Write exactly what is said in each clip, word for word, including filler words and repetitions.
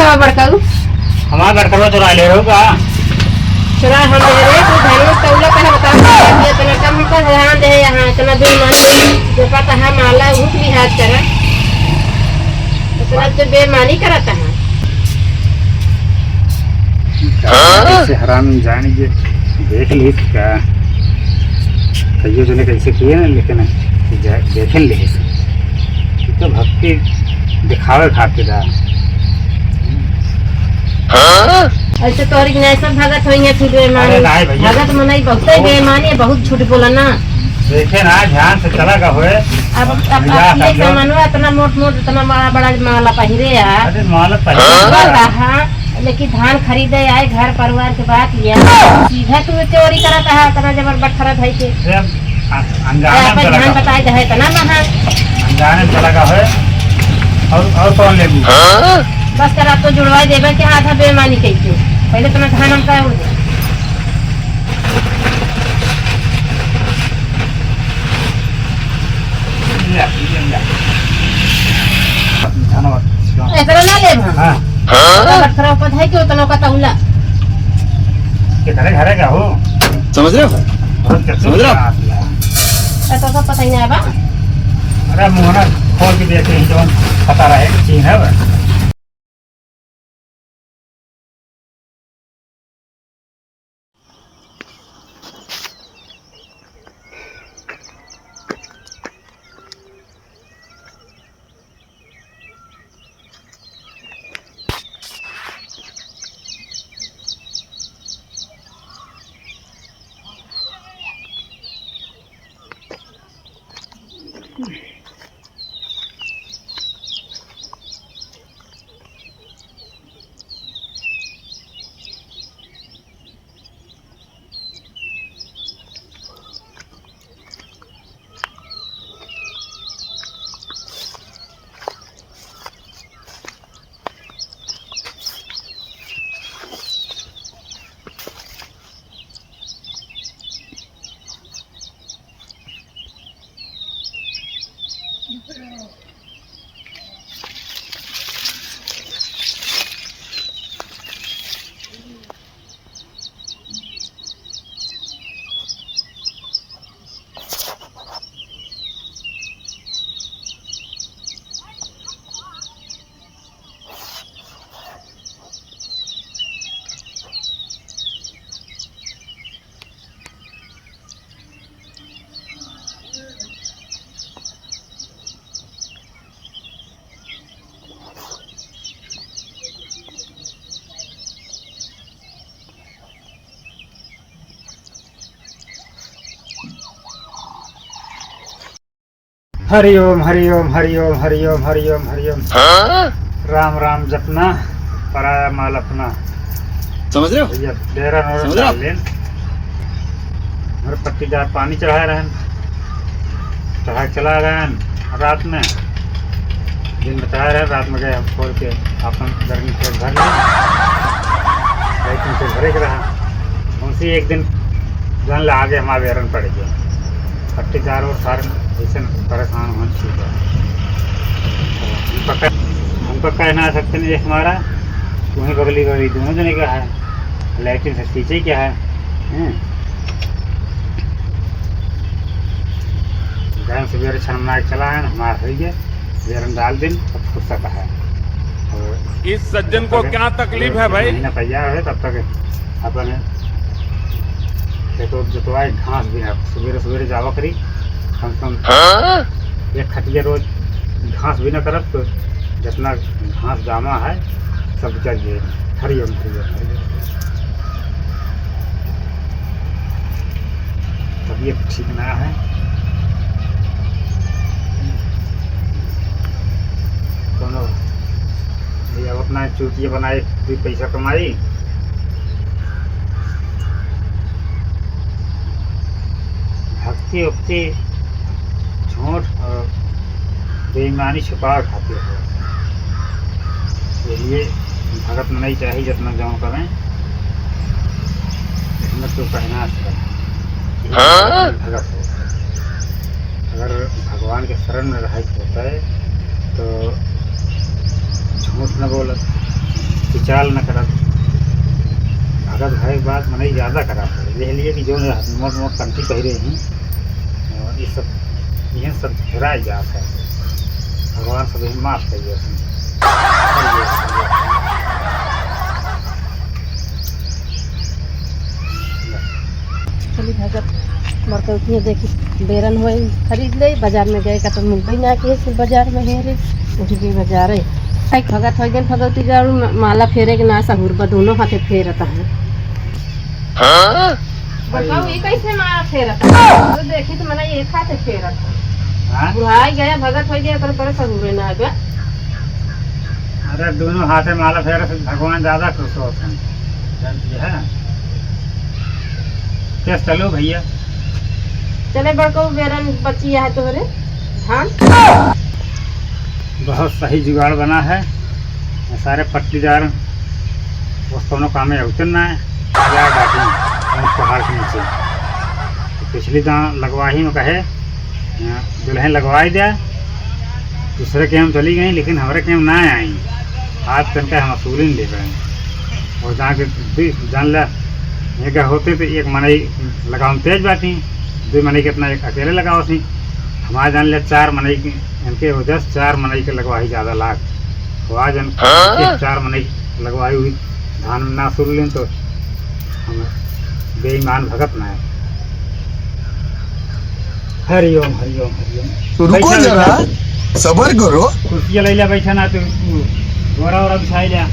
हाँ, बड़काऊ। हमार बड़कवा चुरा ले रहो का? चुरा हम ले रहे, तू धनवा तौला कहे बता, ये इतना कम हमका ध्यान दे यहाँ, इतना बेईमानी, जो पता है माला, वो भी हाथ करा। इतना तो बेईमानी करता है। से हराम जान के देख ली का, कहियो जने कैसे किए ना, लेकिन जा-, देखे ले। ई तो भक्ति दिखावे खातिर आ। ऐसे तोहरी के नाई सब भगत होई है, फिर बेईमानी। अरे नाई भैया। भगत मनई बहुते वो बेईमानी है, बहुत झूठ बोला ना। देखे ना, ध्यान से चला का होए। अब, अब, अब भैया, ये समझो। जमानो इतना मोट मोट, इतना बड़ा बड़ा माला पहिरे आ। अरे माला पहिरे बस, आ। हाँ, लेकिन धान खरीदे आए, घर परिवार के बात ये। सीधा तू चोरी करत है, इतना जबर बटखरा धई के। अरे अन-, अनजाने में अपन चला धान का। बताए दे है, इतना महंग। अनजाने में चला का है। और, और कौन लेबू? बस करा तो जुड़वाई देबे के आधा बेईमानी कइके। पहले इतना धान हमका उड़ दे। ले, ले, ले। धन्यवाद। इतना ना लेब हम। हाँ। बटखरा ऊपर है कि उतना का तौला। के घरे, घरे का हो? समझ रहे हो? बहुत अच्छा समझ रहे हो? बात है। तो, तो पता ही नहीं बा। अरे मुहना खोल के देखे ही जौन पता रहे कि चीन है बा। हरि ओम, हरि ओम, हरि ओम, हरि ओम, हरि ओम, हरि ओम। हाँ? राम राम जपना, पराया माल अपना। समझ रहे हो? भैया, डेरा नोरा समझ रहे हो? डाल लेन। हमारे पट्टीदार पानी चढ़ाए रहन, चढ़ा के चला गए रात में, दिन में चढ़ाए रहन, रात में गए हम खोल के अपन गर्मी से भर लें, लेकिन से भरे के रहा। उनसे एक दिन जान ला आगे हमारे बेरन पड़ गया। पट्टीदार और सारे ऐसे परेशान होने से हुआ। हम पक्का, हम पक्का कहना सकते नहीं, एक हमारा, तुम्हें बगली बगली दोनों जने का है, लेकिन से सींचे क्या है? हम्म। गैस बेर छनना चला है, हमारा हो गया, बेरन डाल दिन, अब फुर्सत है। और इस सज्जन को तब तक क्या तकलीफ है भाई? महीना तैयार है, तब तक अपन खेतों जोतवाए, घास भी ना, सुबेरे सुबेरे जावा करी, कम से कम हाँ? एक खटिया रोज घास भी ना करब तो जितना घास जामा है सब जल जाए। हरिओम, हरिओम, हरिओम। तबीयत ठीक ना है कोनो, ये अब अपना चूतिया बनाए, कोई पैसा कमाई। भक्ति उक्ति झूठ और बेईमानी छुपावे खातिर हो। ये लिए भगत मनई चाही जितना जमा करें, इसमें तो कहना है हाँ? भगत हो। अगर भगवान के शरण में रहे के होता है तो झूठ न बोलत, ख्याल न करत। भगत भाई बात मनई ज्यादा खराब है, यह लिए कि जो मोट मोट कंठी पहिरे हैं, और ये सब, ये सब हेराई जात है। भगवान सब माफ करिए। चली भगत, मरकौतिया देखी, बेरन होई, खरीद ले, बाजार में गए का तो मिलबे ना किहे, फिर बाजार में हेरे, उठ के बाजार है। आई भगत होई गन, भगौती गाड़ू म-, माला फेरे के ना सहूर बा, दोनों हाथे फेरत है। हाँ? बताओ, ये कैसे माला फेरत है? तो देखी तो मना एक हाथे फेरत है। हाँ? बुढ़ाई गया, भगत होई गया, पर, पर सहूरे ना आ गया। अरे, दोनों हाथे माला फेरे से भगवान ज्यादा खुश होत हैं, जानती है? क्या चलो भैया? चले बड़को, बेरन बची है तोहरे धान। बहुत सही जुगाड़ बना है। ये सारे पट्टीदार बस कौनो कामे अउतन ना है। आ जाए बाटी, ऊँट पहाड़ के नीचे। तो पिछली दाँव लगवाही में कहे, दुल्हन लगवाई दे, दूसरे के हम चली गई, लेकिन हमरे के हम ना आई। आज तनका हम असूलिन ले गए। और जाके दे-, जान ला, ये का होते तो एक मनई लगावन तेज बाटी, दो मनई के इतना एक अकेले लगावत ही। हमारे जान ले चार मनई के, इनके वजह से चार मनई के लगवाही ज्यादा लाग। तो आज इनके हाँ? चार मनई लगवाई हुई धान में ना सुर लें तो हम बेईमान भगत ना है। हरिओम, हरिओम, हरिओम। तो रुको बैठा, जरा, बैठा। सबर करो। कुर्सिया लैला बैठा ना तो गोरा ओरा बिछाई ला।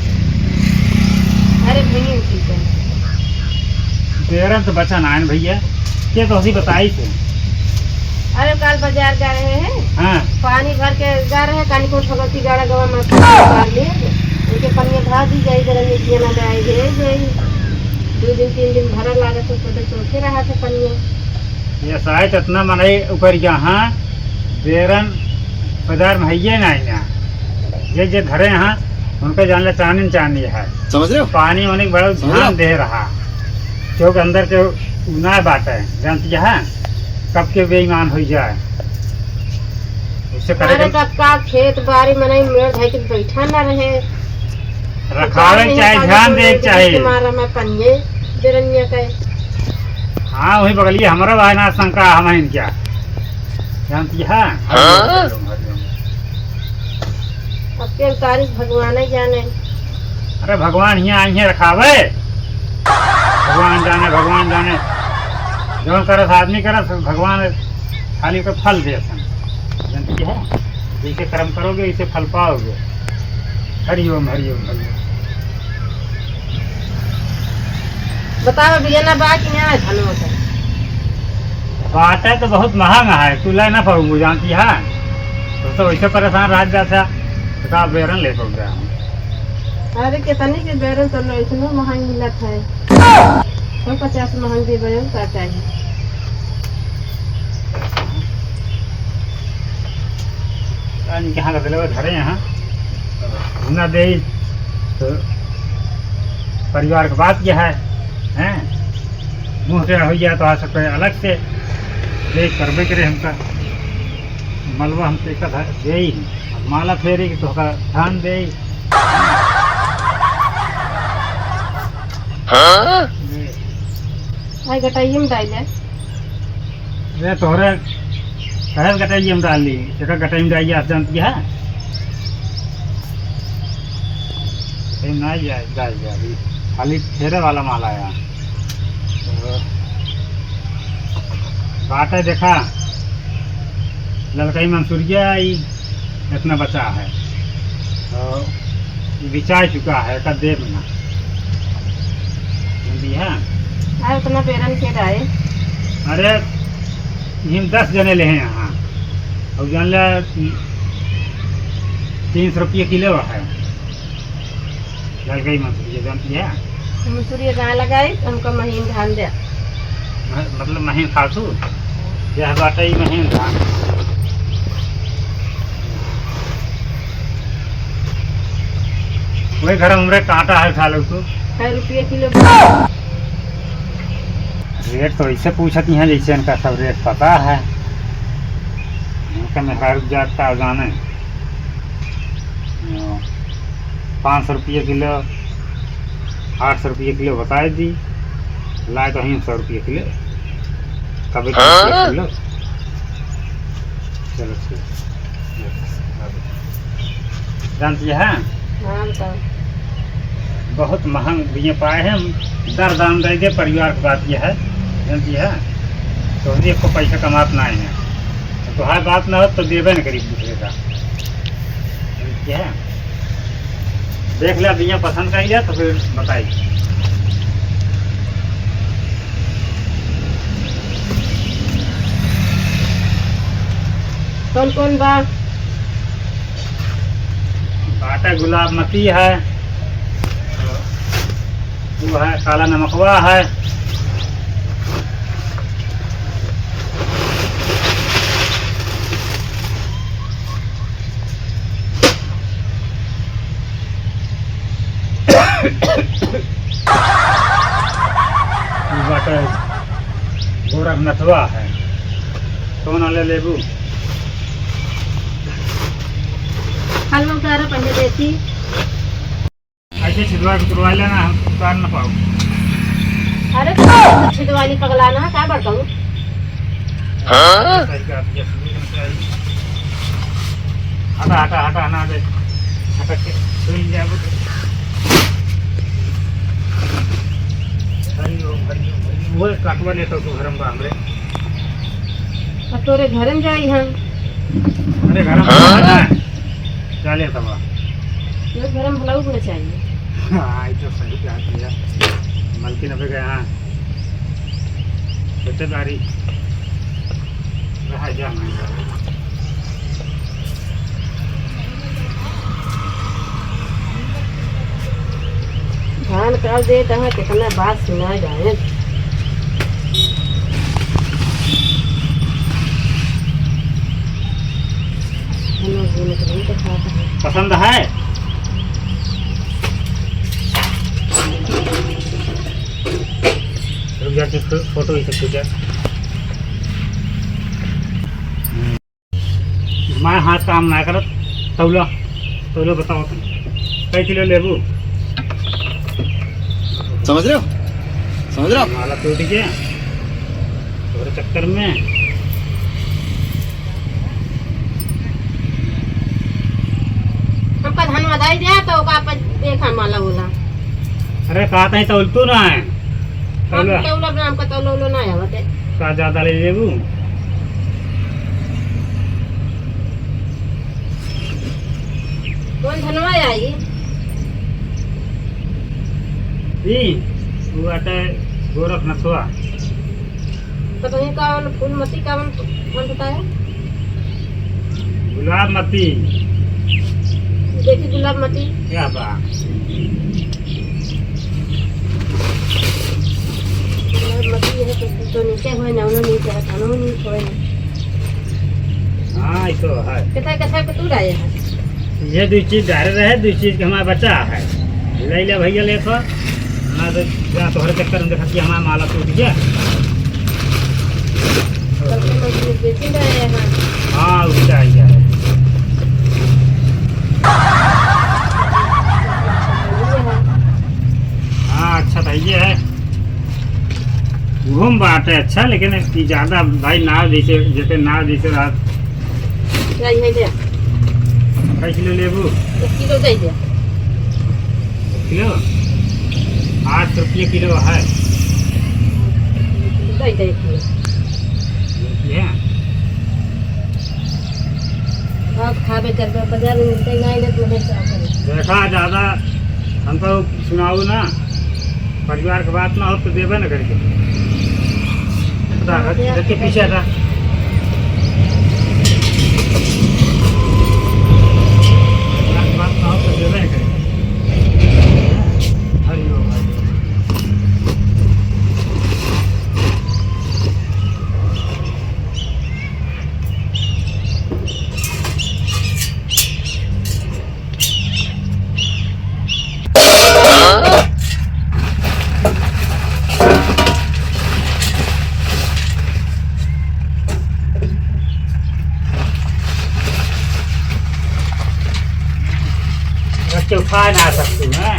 अरे भैया, ठीक है। बेरन तो बचा ना है भैया, के तो हसी बताई से। अरे काल बाजार जा रहे हैं। हाँ। पानी भर के जा रहे हैं, कानी को भगवती गाड़ा गवा मार मार लिए। उनके पनिया भा दी जाई, जरा ये जिया ना जाए, जाए, जाए। दो दिन, तीन दिन भरा लागत है, तो चौथे रहा था पनिया। ये शायद इतना मनई ऊपर यहाँ बेरन बाजार में है ये नहीं ना। ये जे धरे हैं, उनका जान ले चानी चानी है। समझ रहे हो? पानी होने के बड़ा समझ रहे हो? ध्यान दे रहा, क्योंकि अंदर के ना बात है, जानती है, कब के बेईमान हो जाए। उससे करे अरे के तब का खेत बाड़ी मनई मेड़ धइ के बैठा ना रहे। रखावे पानी चाहे, निकाले ध्यान तो दे ये चाहे। बीच मारा मैं पनिये बेरनिया के। हाँ, वही बगलिए हमरा भाई ना शंका हम हैं क्या? जानती है? हाँ? हरिओम, हरिओम। अब के उतारी भगवान ही जाने। अरे भगवान हियाँ आई हैं रखावे। भगवान जाने, भगवान जाने। जौन करस आदमी करस, भगवान खाली ओकर फल देत हैं। जानती है? जैसे कर्म करोगे, वैसे फल पाओगे। हरिओम, हरिओम, हरिओम। बताओ, बियना बा कि ना है धनवा का? बाटे तो बहुत महंगा है, तू ले ना पाऊंगू, जानती है? तो, तो वैसे परेशान रह जाता, तो का बेरन ले पाऊंगा हम? अरे, कितनी के बेरन तो लो, इतना महंग मिलत है। सौ पचास महंग दे बजन का चाहिए? इनके यहाँ का दिलवा धरे यहाँ, ना दे तो परिवार के बात क्या है, हैं? मुँह टेढ़ा हो गया तो आ सकते हैं अलग से, दे करबे करे हमका, मलबा हम तो एक दे ही, अब माला फेरी तो का धान दे ही। हाँ? दे। भाई गटाइए में डाल ले। रे तोहरे कहे गटाई में डाल ली, एकर गटाई में डालिए, आप जानती है? गटाई में ना जाए, जाए, जाए, अभी खाली फेरे वाला माल आया। तो बाटे देखा, ललकई मंसूरिया आई, इतना बचा है। तो ये बिचाई चुका है, एकर देब ना। समझी है? अरे उतना बेरन के रहे। अरे, हम दस जने ले हैं यहाँ। और जान ले, तीन सौ रुपये किलो है। ललकई मंसूरिया, जानती है? मंसूरिया ना लगाई, हमका महीन धान दे। म-, मतलब महीन खासू? यह बाटे ही महीन धान। वही घर हमरे कांटा है, उठा लो तू। कै रुपये किलो? रेट तो ऐसे पूछत ही हैं जैसे इनका सब रेट पता है। इनका मेहरारू जात का जाने। पाँच सौ रुपये किलो, आठ सौ रुपये किलो बताए दी, लाए तो हैं सौ रुपये किलो, तबे तो हाँ? किलो। चलो ठीक। जानती है? हाँ, बताओ। बहुत महंग बिया पाए हैं हम, दर दाम दे दे, परिवार की बात यह है, जानती है? तो हम एक को पैसा कमात ना है, तो हर बात ना हो तो देवे न करी दूसरे का, जानती है? देख ले, बिया पसंद का ही है तो फिर बताई। कौन कौन बा? बाटा गुलाब मती है, वो है काला नमकवा है। ई बाटे गोरखनाथवा है, कौन वाले लेबू? हलवा उतारा पहले देती। ऐसे छिदवा के तुरवा लेना, हम उतार ना पाओ। अरे तो छिदवाली पगला ना, का बड़काऊ? हाँ? सही बात है, सुनी ना चाहिए। हटा, हटा, हटा, ना दे। हटा के सुन जाबो तो। हरि ओम, हरि ओम, हरि ओम। वो काटवा लेता तो घर में बांध रहे। अब तोरे घर में जाई हम। अरे घर में हाँ? है। चले तब। ये घर में भला उगना चाहिए। हाँ, ये तो सही बात है। मलकिन अबे गए, हाँ। रिश्तेदारी रहा जा नहीं। धान काल देत है, कितना बात सुना जाए। पसंद है? रुक जा, कि फो-, फोटो इसे खींचा। हमारे हाथ काम ना करत। तौला, तौला बताओ तुम, कै किलो लेबू? समझ रहे हो? समझ रहे हो? माला टूट गया तोरे चक्कर में। हमका धन बधाई दिया तो ओका अपन देखा माला होला। अरे, कहा तही तौल तू ना है। हम तौला। तौला ना, हमका तौला उला ना आवत है। का ज्यादा ले लेबू? कौन धनवा आई? ई, वो आटे गोरखनाथवा। तो कहीं का वाला फूल मती का वाला फूल बताया? गुलाब मती। देखी गुलाब मती। क्या बा? गुलाब मती है तो, तो नीचे होए ना, उन्हों नीचे है, थानों नीचे होए ना। हाँ, ये तो है। कितना, कितना के तू लाए है? ये दो चीज घर रहे, दो चीज के हमारा बचा है। ले ले भैया, ले तो। ना तो जा तोहरे चक्कर में देखा कि हमारा माला टूट गया। कल के लोग ये बेची रहे हैं। हाँ, उसका आइडिया है। ये है। हाँ, अच्छा था, ये है। घूम बात है अच्छा, लेकिन ई ज्यादा भाई नाव जैसे, जैसे नाव जैसे रहा। क्या ये ले? कै किलो लेबू? एक किलो दे दे। किलो? आठ रुपये किलो है। दे दे एक किलो। ये? अब खाबे करबे, बाजार में मिलते नहीं, लेकिन हमें क्या करें? देखा, ज्यादा हमको सुनाओ ना, परिवार के बात ना हो तो देबे ना करके। बता, हाँ, रख, रख के पीछे हटा। परिवार के बात ना हो तो देबे ना करके। हरि ओम, हरि ओम। बच्चे उठा ना सकते हैं।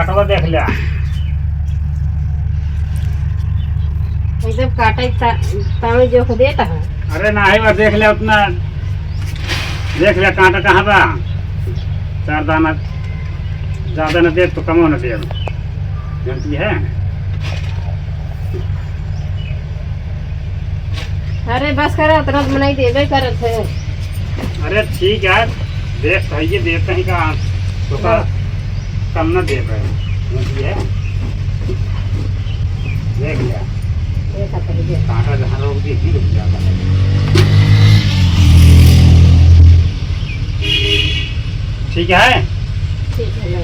काटवा देख ले। एकदम काटे ता-, तावे जोख देता है। अरे नाही बा, देख ले उतना, देख ले कांटा कहाँ बा। चार दाना ज्यादा न देब तो कमो न देब, जानती है। अरे बस करा, उतना तो मनई देबे करत है। अरे ठीक है, देख भैया देते हैं का, तो का हाँ। कम न दे रहे हैं, जानती है। देख लिया। देखा तो है। कांटा जहाँ रोक दी, नहीं रुक जाता है। ठीक है? ठीक है, लो।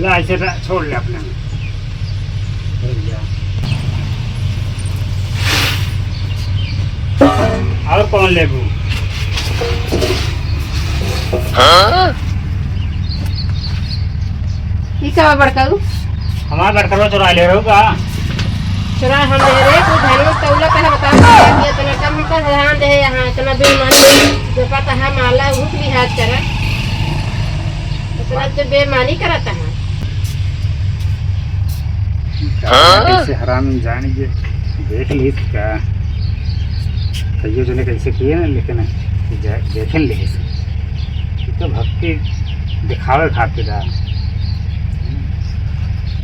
ला, ऐसे रा-, छोड़ ले अपने में। हो गया। और कौन लेबू? हाँ? ई का बड़काऊ? हमार बड़करवा चुरा ले रहू का? चुरा हम दे रे, तू धान में तौला कहे बता, इतना कम हमका धान दे यहाँ, इतना बेईमानी, जो पता है माला उठ लिहाज करा, इतना जो बेईमानी करता है। हाँ? कैसे हराम जान के देख ली का, कहियो जने कैसे किए ना, लेकिन जा-, देखे ले से। ये तो भक्ति दिखावे खातिर आ।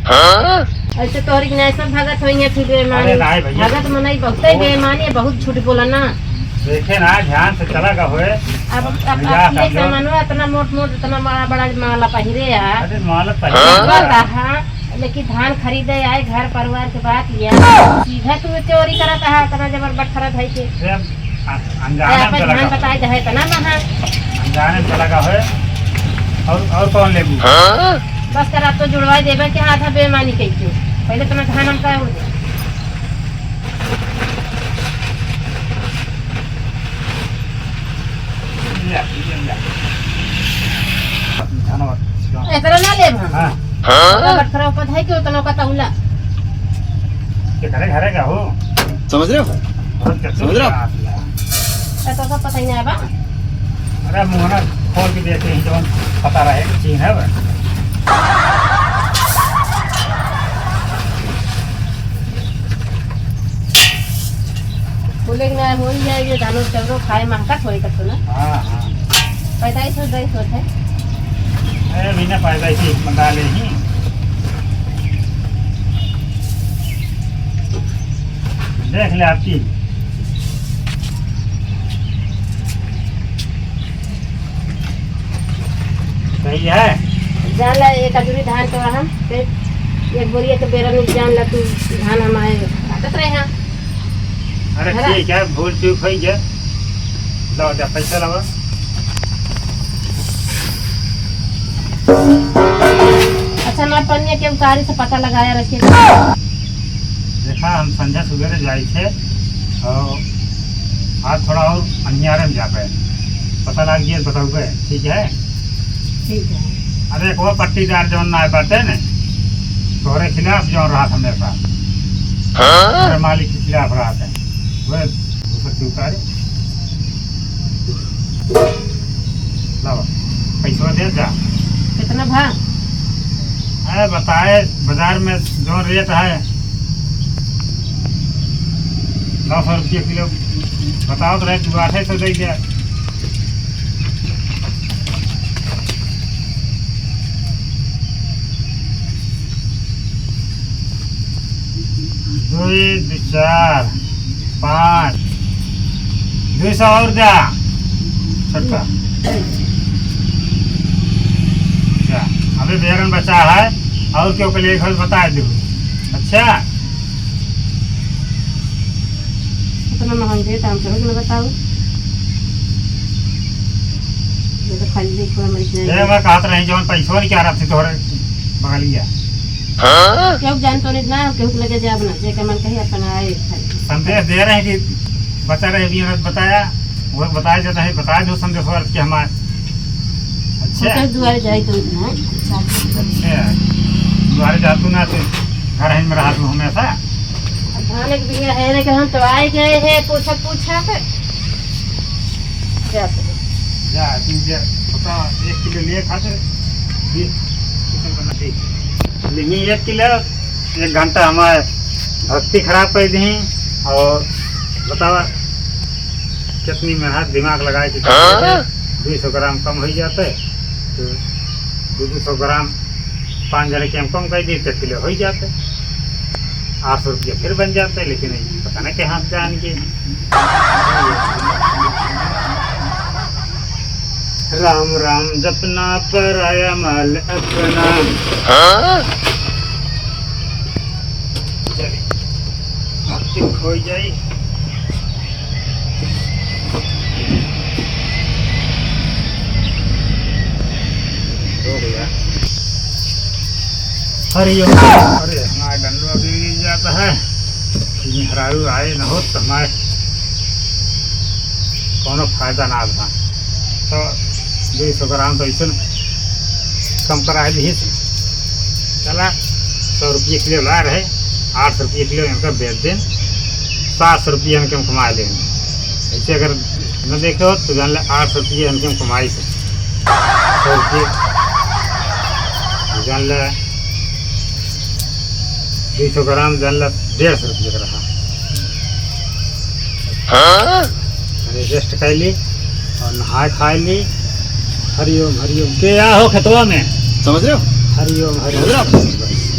हाँ? ऐसे तोहरी के नाय सब भगत होई है, फिर बेईमानी। अरे नाय भैया। भगत मनई बहुते वो बेईमानी है, बहुत झूठ बोला ना। देखे ना, ध्यान से चला का होए। अब, अब भैया, आप ये समझो। सामानवा इतना मोट मोट, इतना बड़ा बड़ा माला पहिरे यार। अरे माला पहिरे। हाँ। पता है, लेकिन धान खरीदे आए, घर परिवार के बात लिया, सीधा तू चोरी करत है, इतना जबर बटखरा धई के। अरे, अ-, अनजाने में अपन चला धान का बताए दे, इतना महा। अनजाने में चला का है। और, और कौन लेबू? हाँ? बस कर, अब तो जुड़वा देबे के हाथ है बेईमानी कइके। पहले इतना धान हमका उड़ दे। इतना ना लेब हम। हाँ। हाँ? ओकर बटखरा ऊपर है कि उतना का तौला। के घरे घरे का हो? समझ रहे हो? बहुत कैसे समझ रहे हो? बात यार। तो, तो, तो पता ही नहीं बा। अरे मुहना खोल के देते हैं, जौन पता रहे कि चीन है बा। बोले कि ना, हो ही जाए, ये धानो चौरो खाए महका थोड़ी तक तो ना। हाँ, हाँ। पैंतालीस सौ, तेईस सौ थे। अरे, महीना पैंतालीस सौ बता ले ही। देख ले आपकी। सही है। जान ला, एक अधूरी धान तो हम, फिर एक बोरिया के बेरा में जान ला तू धान हमारे काटत रहे हैं। अरे है ना? ठीक है, भूल चूक होई गया। लाओ जा, पैसा लावा। अच्छा, ना पनिया के उतारी से पता लगाया रखे। देखा, हम संझा सुबेरे जाई थे और आज थोड़ा और अन्यारे में जाबे, पता लाग गया, बताऊबे, ठीक है? ठीक है। अरे, एक वो पट्टीदार जौन ना बाटे ने, तोहरे खिलाफ जौन रहा हमेशा, हाँ? तोहरे मालिक के खिलाफ रहा था, वो दूसर के उतारे। लावा, पैसवा दे जा। कितना भा? अरे बताए, बाजार में जौन रेट है, नौ सौ रुपये किलो बतावत रहे, तू आठे सौ दे दे। दुई, दुई चार, पाँच, दुई सौ और द्या। छोटका। अच्छा, अभी बेरन बचा है, और केहू के लिए घर बता दो। अच्छा। इतना महंगे दाम करो कि ना बताओ। ये तो खाली देखो, हमारी ये मैं कहत रही, जौन पैसवा नहीं क्या रखती तोहरे बगलिया। हाँ? केहू जान तो नहीं ना, केहू के लगे जाब ना, जेकर मन कहे अपन आए खाली। संदेश दे रहे हैं कि बचा रहे, अभी हमें बताया, वो बताया जाता है, बता दो संदेश और कि हमारे। अच्छा। उनके दुआरे जाए तो ना। अच्छा। दुआरे जा तू ना, तो घर ही में रहा तू हमेशा। अब धान एक बीघा है ना कि हम तो आए गए हैं, पूछा, पूछा के। जा तू। जा, तू जा, पता एक किलो लिए खातिर। जी। लेकिन एक किलो, एक घंटा हमार भक्ति खराब कर दी। और बतावा, कितनी मेहनत दिमाग लगाए कि हाँ? दुई सौ ग्राम कम हो जाते, तो दो दो सौ ग्राम पाँच जने के हम कम कर दी, तो किलो हो जाते। आठ सौ रुपया फिर बन जाते, लेकिन पता नहीं कहाँ से आएंगे। राम राम जपना पराया माल अपना। हाँ? चलिए, भक्ति हो जाई। हो गया। हरि ओम। अरे, हमारा डंडवा गिर जाता है। मेहरारू आए न हो तो हमारे कोनो फायदा ना था। तो दुई सौ ग्राम तो ऐसे कम करा दी। चला, सौ रुपये किलो ला रहे, आठ सौ रुपये किलो इनका बेच दें, सात सौ रुपये इनके हम कमा लें। ऐसे अगर न देखे हो तो जान ले, आठ सौ रुपये इनके हम कमाई से। सौ रुपये जान ले, दुई सौ ग्राम जान ले, डेढ़ सौ रुपये का रहा। हाँ? अरे, रेस्ट कर ली और नहाए खाए ली। हरिओम, हरिओम। के आ हो खेतवा में? समझ रहे हो? हरिओम, हरिओम। समझ रहे हो?